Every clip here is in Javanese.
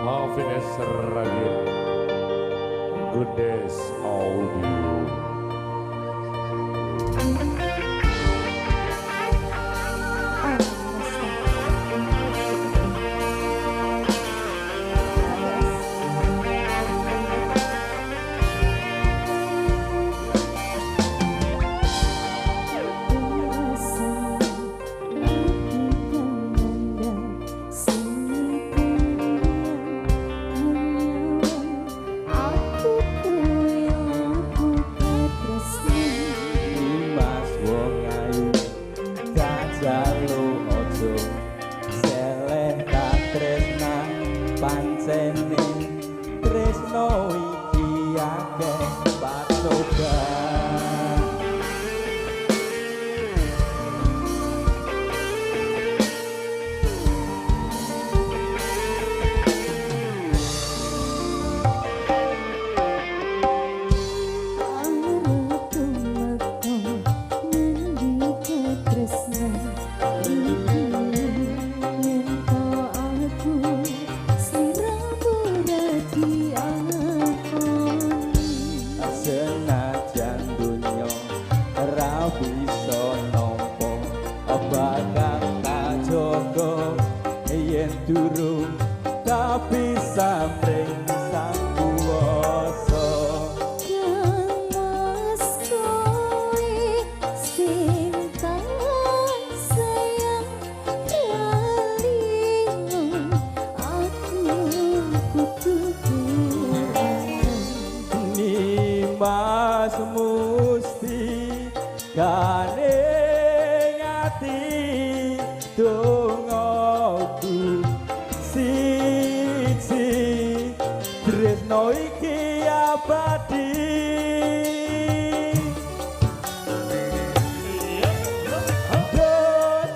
Happiness Ragil Goodness Audio. Pancene tresno iki akeh patokan. Senajan dunya ora bisa nampa bakal tak jaga yen durung tapi sampe sang kuwasa. Kang Mas kowe sing tak sayang kelingan aku kudu Mas musti gane ati dongaku siji tresno iki abadi.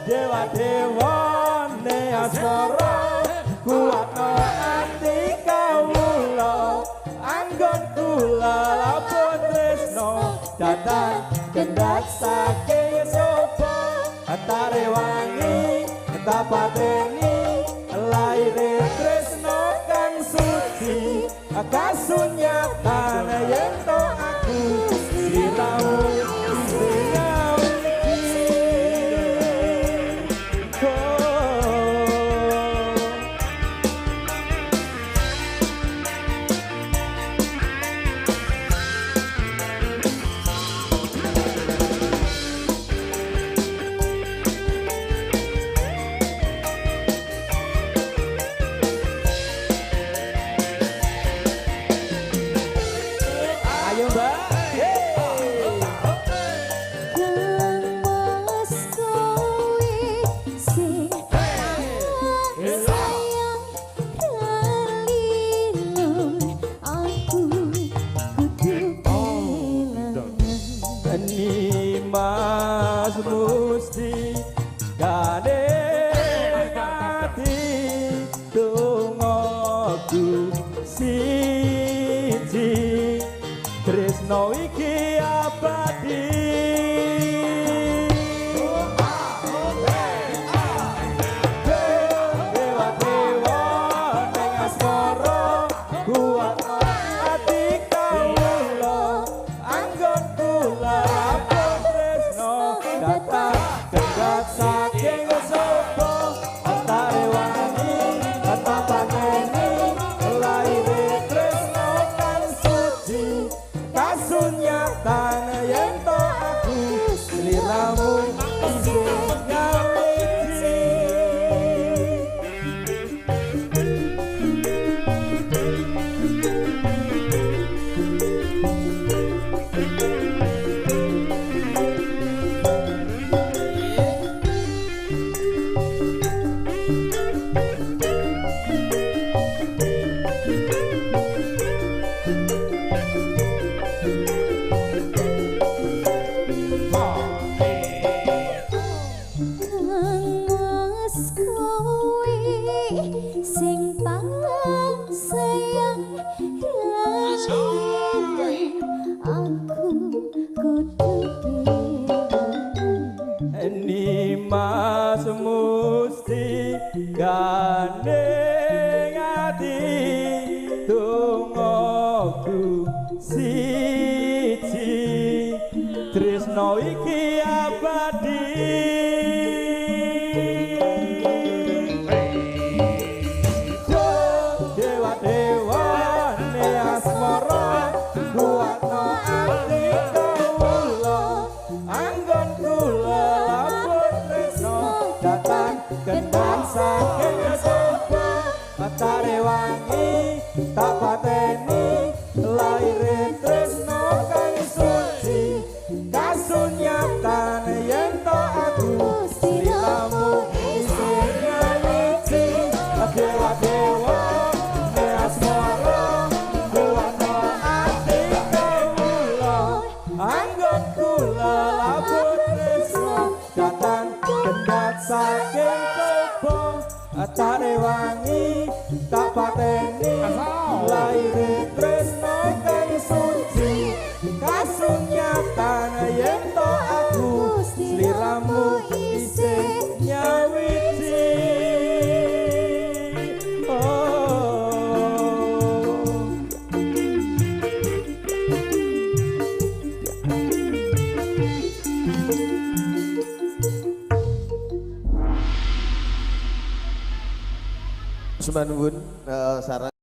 Dewa dewane asmara kuatno ati kawula anggon kula lapun tresno datang kendhat saking sapa antare wangi tapateni laire tresno kang suci kasunyatan yen to aku sinau sinau iki. Ayo Mbak. Kang Mas kowe sing tak sayang kelingan aku kudu kelangan. Nimas musti gane ati dongaku siji tresno iki abadi. Dewa dewa ning asmara kuat ati kawula anggon kula lapun tresno datang kendhat saking sapa antare wangi tapateni laire tresno kang suci kasunyatan yen to aku sliramu isih nyawiji. Kang Mas kowe sing tak sayang kelingan aku kudu kelangan. Nimas musti gane ati siji, tresno iki abadi. Dewa-dewane asmara kuatno ati kawula, anggon kula lampun tresno datang kendang saking sapa, tarewangi tak pateni laire tresno kang suci, kasunyatan yen to aku sliramu isih nyawiji. Dewa-dewa asmara kuatno ati kawula, anggon kula lampun tresno datang kendhat saking coba, tarewangi tak pateni laire tresno kang suci, kasunyatan yen to aku sliramu isih nyawiji. Oh. Sembah nuwun, saran